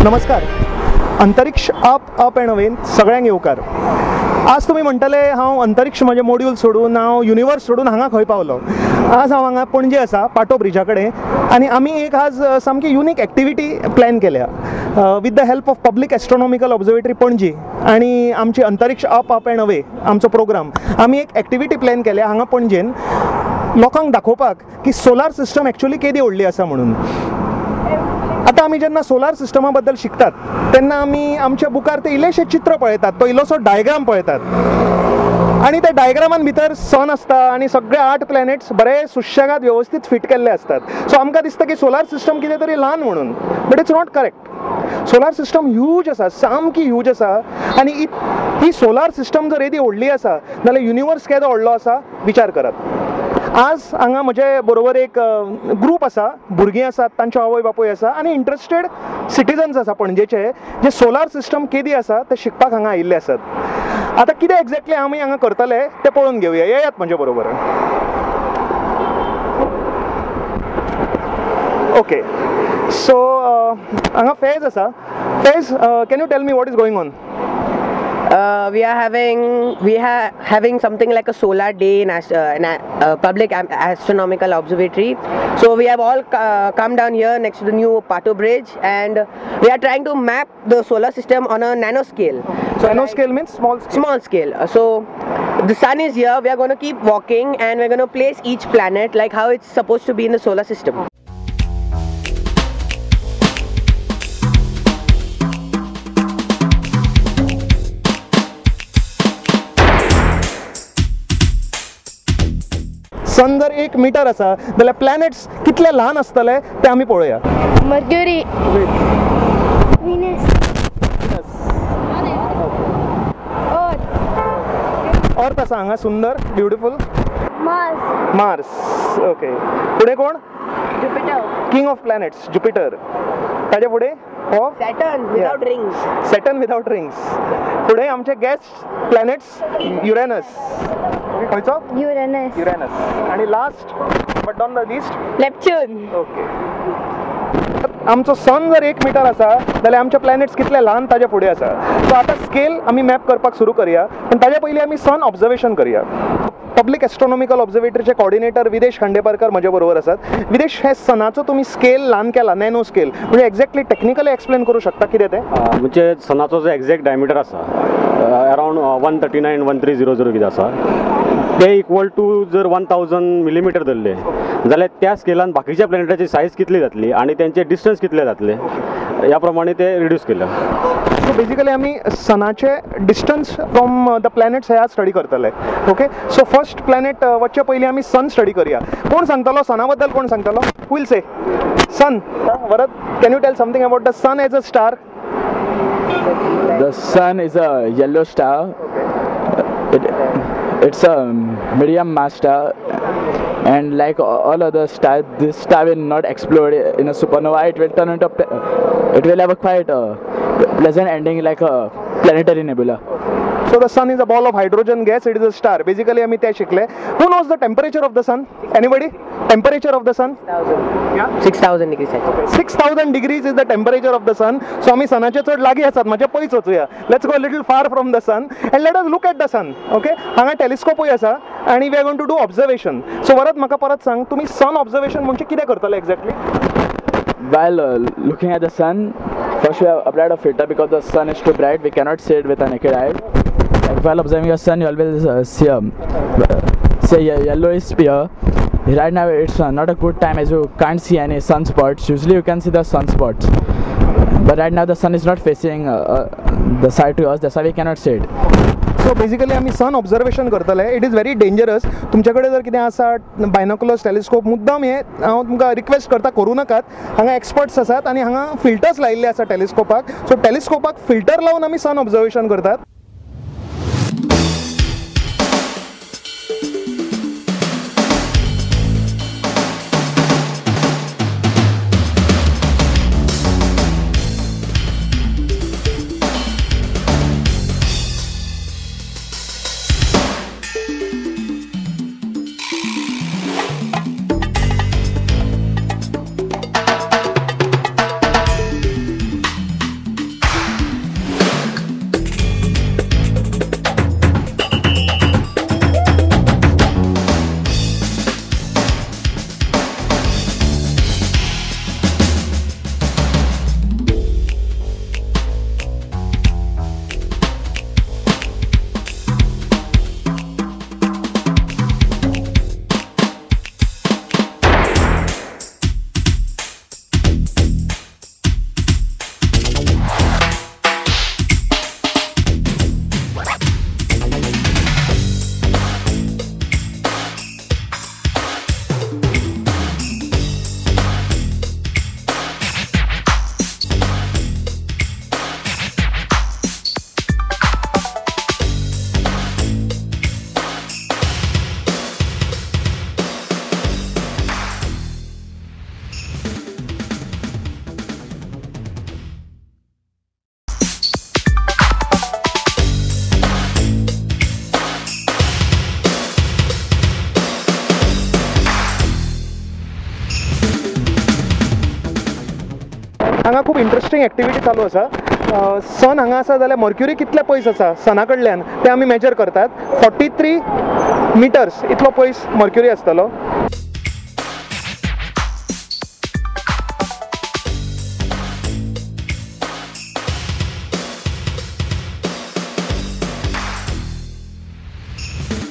नमस्कार, अंतरिक्ष up up and अवेन सगळ्यांक येवकार. आज तुमी म्हणटले हांव अंतरिक्ष म्हजें मॉड्यूल सोडून हांव युनिवर्स सोडून हांगा खंय पावलो. आज हांव हांगा पणजे आसा पाटो ब्रिजा कडेन आनी आमी एक आज सामकी युनीक एक्टिविटी प्लॅन केल्या with the help of public astronomical observatory Panaji आनी आमची अंतरिक्ष अप अप अँड अवे आमचो प्रोग्राम. आमी एक एक्टिविटी प्लॅन केल्या हांगा पणजेन लोकांक दाखोवपाक की सोलार सिस्टम एक्चुअली केदी व्हडली आसा म्हणून. आतां आमी जेन्ना सोलार सिस्टमा बद्दल शिकतात तेन्ना आमी आमच्या बुकार ते इल्लेशें चित्र पळयतात, तो इल्लोसो डायग्राम पळयतात आनी त्या डायग्रामान भितर सन आसता आनी सगळे 8 प्लॅनेट्स बरे सुशेगाद व्यवस्थीत फिट केल्ले आसतात. सो आमकां दिसता की सोलार सिस्टम कितें तरी ल्हान म्हणून, but it's not correct. Solar system huge आसा, सामकी ह्यूज आसा आनी ही सोलार सिस्टम जर येदी व्हडली आसा जाल्यार युनिवर्स केदो व्हडलो आसा विचार करात. आज हांगा म्हजे बरोबर एक ग्रूप आसा, भुरगीं आसात, तांच्यो आवय बापूय आसा आनी इंट्रस्टेड सिटीजन्स आसा पणजेचे जे सोलार सिस्टम केदी आसा ते शिकपाक हांगा आयिल्ले आसात. आतां कितें एक्झॅक्टली आमी हांगा करतले तें पळोवन घेवया, येयात म्हजे बरोबर. ओके, सो हांगा फेज आसा. Faiz, can you tell me what is going on? We are having something like a solar day in public astronomical observatory. So we have all come down here next to the new Pato Bridge, and we are trying to map the solar system on a nano scale. So nano scale means small scale. Small scale. So the sun is here. We are going to keep walking, and we are going to place each planet like how it's supposed to be in the solar system. Sun जर 1 metre आसा जाल्यार planets कितले ल्हान आसतले ते आमी पळोवया. Mercury, Venus, अर्थ आसा हांगा सुंदर ब्युटिफूल, मार्स. Mars, okay. फुडें कोण? Jupiter, king of planets Jupiter. ताजे फुडें हो Saturn without rings. Saturn without rings. फुडें आमचे गॅस्ट प्लॅनेट्स युरेनस. खंयचो? युरेनस. युरेनस. आनी last but not the least Neptune. Okay. आमचो सन जर 1 मिटर आसा जाल्यार आमचे प्लॅनेट्स कितले ल्हान ताजे फुडें आसा. सो आतां स्केल आमी मॅप करपाक सुरू करया, पूण ताजे पयलीं आमी सन ऑब्जर्वेशन करया. पब्लीक एस्ट्रॉनॉमिकल ऑब्जर्वेटरीचे कॉर्डिनेटर विदेश खांडेपारकर म्हजे बरोबर आसात. विदेश, हे सनाचो तुमी स्केल ल्हान केला, नॅनो स्केल, म्हणजे एक्झॅक्टली टेक्निकली एक्सप्लेन करूं शकता कितें तें? म्हणजे सनाचो जो एक्झॅक्ट डायमिटर आसा अरावंड 139.1300 कितें आसा, ते इक्वल टू जर 1000 मिलीमिटर धरले जाल्यार त्या स्केलान बाकीच्या प्लॅनेटाची सायज कितली जातली आनी तेंचे डिस्टन्स कितले जातले ह्या प्रमाणे ते रिड्यूस केलं. सो बेजिकली आमी सनाचे डिस्टन्स फ्रॉम the planets हे आज स्टडी करतले. ओके, सो फर्स्ट प्लॅनेट वचचे पयलीं आमी सन स्टडी करया. कोण सांगतलो सना बद्दल? कोण सांगतलो? Will say sun. Varad, can you tell something about the sun as a star? The sun is a yellow star. It's a medium mass star, and like all other stars, this star will not explode in a supernova. It will turn into it will have a quite pleasant ending like a planetary nebula. So the sun is a ball of hydrogen gas. It is a star. Basically, आमी ते शिकले. Who knows the temperature of the sun? Anybody? Temperature of the sun? 6,000. Yeah? 6,000 degrees Celsius. 6,000 degrees is the temperature of the sun. So आमी सनाचे चड लागीं आसात, मातशें पयस वचुया. Let's go a little far from the sun and let us look at the sun. Okay? हांगा टेलिस्कोपूय आसा आनी we are going to do observation. So Varad, म्हाका परत सांग, तुमी सन ऑब्जर्वेशन म्हणजे कितें करतले exactly? While looking at the sun, first we have applied a filter because the sun is too bright, we cannot see it with a naked eye. Like while observing the sun, you always see a yellowish sphere. Right now it's not a good time as you can't see any sunspots. Usually you can see the sunspots, but right now the sun is not facing the side to us, that's why we cannot see it. So basically आमी सन observation करतले. It is very dangerous. तुमचे कडेन जर कितें आसा binoculars, telescope, मुद्दाम हें हांव तुमकां रिक्वेस्ट करता करूं नाकात. हांगा एक्सपर्ट्स आसात आनी हांगा फिल्टर्स लायिल्ले आसा टेलिस्कोपाक. सो टेलिस्कोपाक फिल्टर लावन आमी सन ऑब्जर्वेशन करतात. हांगा खूब इंट्रस्टींग एक्टिविटी चालू आसा. सन हांगा आसा जाल्यार मर्क्युरी कितले पयस आसा सना कडल्यान ते आमी मेजर करतात. 43 मिटर्स इतलो पयस मर्क्युरी आसतलो.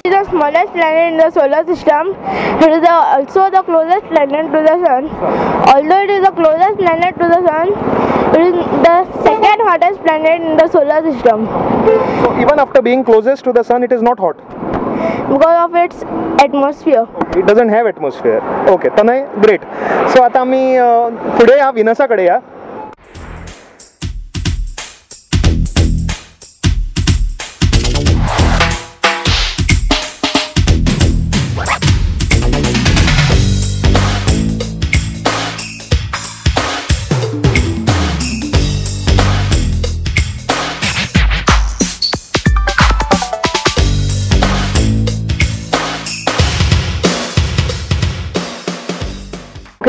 It is the smallest planet in the solar system. It is also the closest planet to the sun. Although it is the closest planet to the sun, it is the second hottest planet in the solar system. So even after being closest to the sun, it is not hot? Because of its atmosphere. It doesn't have atmosphere. Okay, Tanay, great. So आता आमी फुडें या विनसा कडेन या.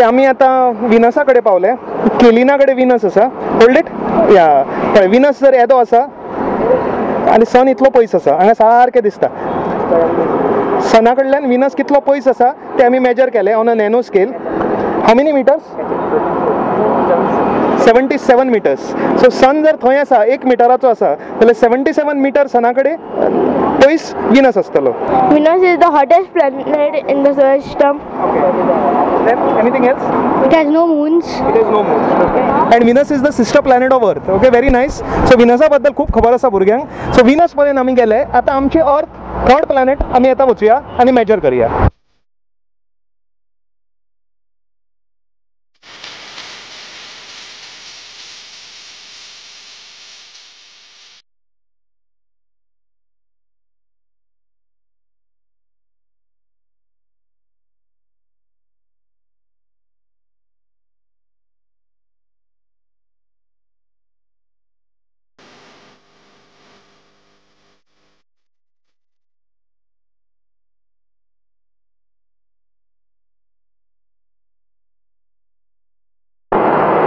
आमी आतां विनसा कडेन पावले. केलिना कडेन विनस आसा. होल्ड it या पळय विनस जर येदो आसा आनी सन इतलो पयस आसा, हांगा सारकें दिसता. सना कडल्यान विनस कितलो पयस आसा तें आमी मेजर केलें on a nano scale. How many meters? 77 meters. So sun जर थंय आसा 1 मिटराचो आसा जाल्यार 77 मिटर सना कडेन पयस विनस आसतलो. Venus is the hottest planet in the solar system. Then anything else? It has no moons. It has no moons. Okay. And Venus is the sister planet of Earth. Okay, very nice. So Venusa बद्दल खूब खबर आसा भुरग्यांक. So Venus पर्यंत आमी गेले. आतां आमची अर्थ थर्ड प्लॅनेट आमी आतां वचुया आनी मेजर करूया.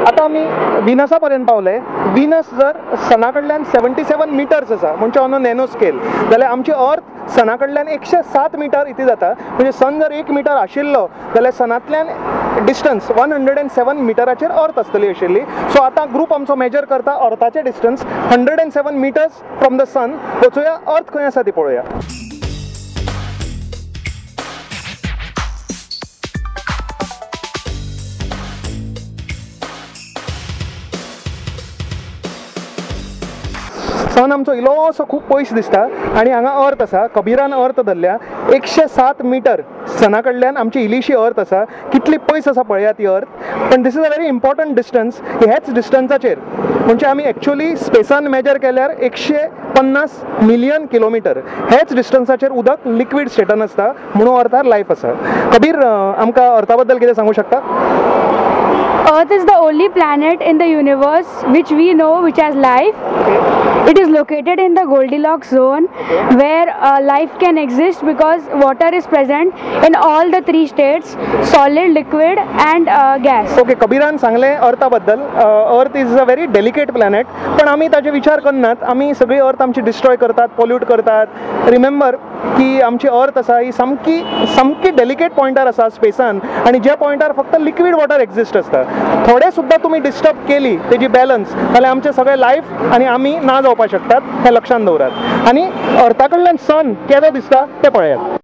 आतां आमी विनसा पर्यंत पावले. विनस जर सना कडल्यान 77 मिटर्स आसा म्हणजे ऑन अ नॅनो स्केल जाल्यार आमची अर्थ सना कडल्यान 107 मिटर इतली जाता. म्हणजे सन जर 1 मिटर आशिल्लो जाल्यार सनांतल्यान डिस्टन्स 107 मिटराचेर अर्थ आसतली आशिल्ली. सो आतां ग्रूप आमचो मेजर करता अर्थाचें distance 107 meters from the sun. वचुया अर्थ खंय आसा ती पळोवया. सन आमचो इल्लोसो खूब पयस दिसता आनी हांगा अर्थ आसा. कबीरान अर्थ धरल्या 107 मिटर सना कडल्यान आमची इल्लीशी अर्थ आसा. कितली पयस आसा पळया ती अर्थ. पण this is a very important distance. ह्याच डिस्टन्साचेर म्हणजे आमी एक्चुअली स्पेसान मेजर केल्यार 150 मिलियन किलोमिटर ह्याच डिस्टन्साचेर उदक लिक्वीड स्टेटान आसता म्हणून अर्थार लायफ आसा. कबीर आमकां अर्था बद्दल कितें सांगूं शकता? Earth is the only planet in the universe which we know which has life. It is located in the Goldilocks zone where life can exist because water is present in all the three states, solid, liquid and gas. Okay, Kabiran सांगलें अर्था बद्दल. Earth is a very delicate planet पण आमी ताजे विचार करनात. आमी सगळी अर्थ आमची डिस्ट्रॉय करतात, पॉल्यूट करतात. रिमेंबर की आमची अर्थ आसा ही सामकी सामकी डेलिकेट पॉयंटार आसा स्पेसान आनी ज्या पॉयंटार फक्त लिक्वीड वॉटर एक्झिस्ट आसता. थोडे सुद्दां तुमी डिस्टर्ब केली तेजी बॅलन्स जाल्यार आमचें सगळें लायफ आनी आमी ना जावपाक शकतात हें लक्षांत दवरात. आनी अर्था कडल्यान सन केदो दिसता तें पळयात.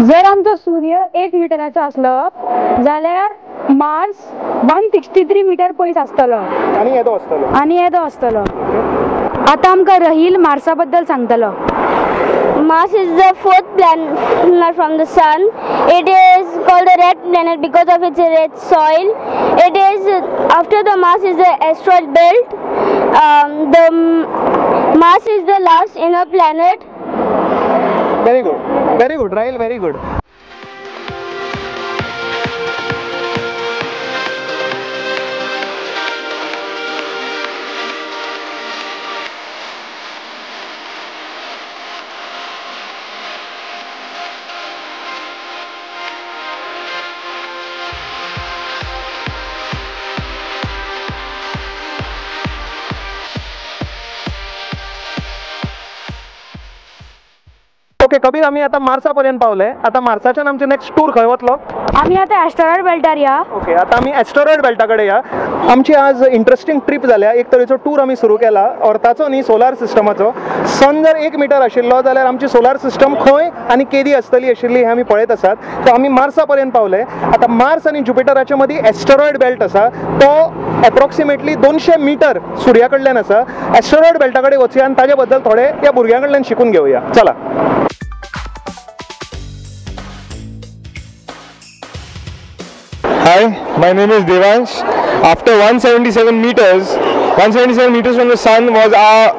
जर आमचो सूर्य 1 मिटराचो आसलो जाल्यार मार्स 163 मिटर पयस आसतलो आनी येदो आसतलो. आनी येदो आसतलो. आतां आमकां रहील मार्सा बद्दल सांगतलो. Mars is the fourth planet from the sun. It is called the red planet because of its red soil. It is after the Mars is the asteroid belt. The Mars is the last inner planet. Very good. Very good, Rahil, very good. Okay Kabir, आमी आतां Marsa पर्यंत पावले. आतां मार्साच्यान आमचे next tour खंय वतलो? आमी आतां एस्टेरॉयड बेल्टार या. ओके, आतां आमी एस्टेरॉयड बेल्टा कडेन या. आमची आज इंट्रस्टींग ट्रीप जाल्या. एक तरेचो टूर आमी सुरू केला अर्थाचो न्ही, सोलार सिस्टमाचो. सन जर 1 मिटर आशिल्लो जाल्यार आमची सोलार सिस्टम खंय आनी केदी आसतली आशिल्ली हें आमी पळयत आसात. सो आमी मार्सा पर्यंत पावले. आतां मार्स आनी जुपिटराच्या मदीं एस्टेरॉयड बेल्ट आसा, तो एप्रोक्सिमेटली 200 मिटर सुर्या कडल्यान आसा. एस्टेरॉयड बेल्टा कडेन वचुया आनी ताजे बद्दल थोडे ह्या भुरग्यां कडल्यान शिकून घेवया. चला. Hi, my name is Devansh. After 177 meters from the sun was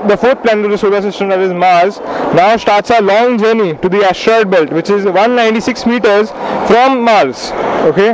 the fourth planet of the solar system, that is Mars. Now starts our long journey to the asteroid belt, which is 196 meters from Mars. Okay.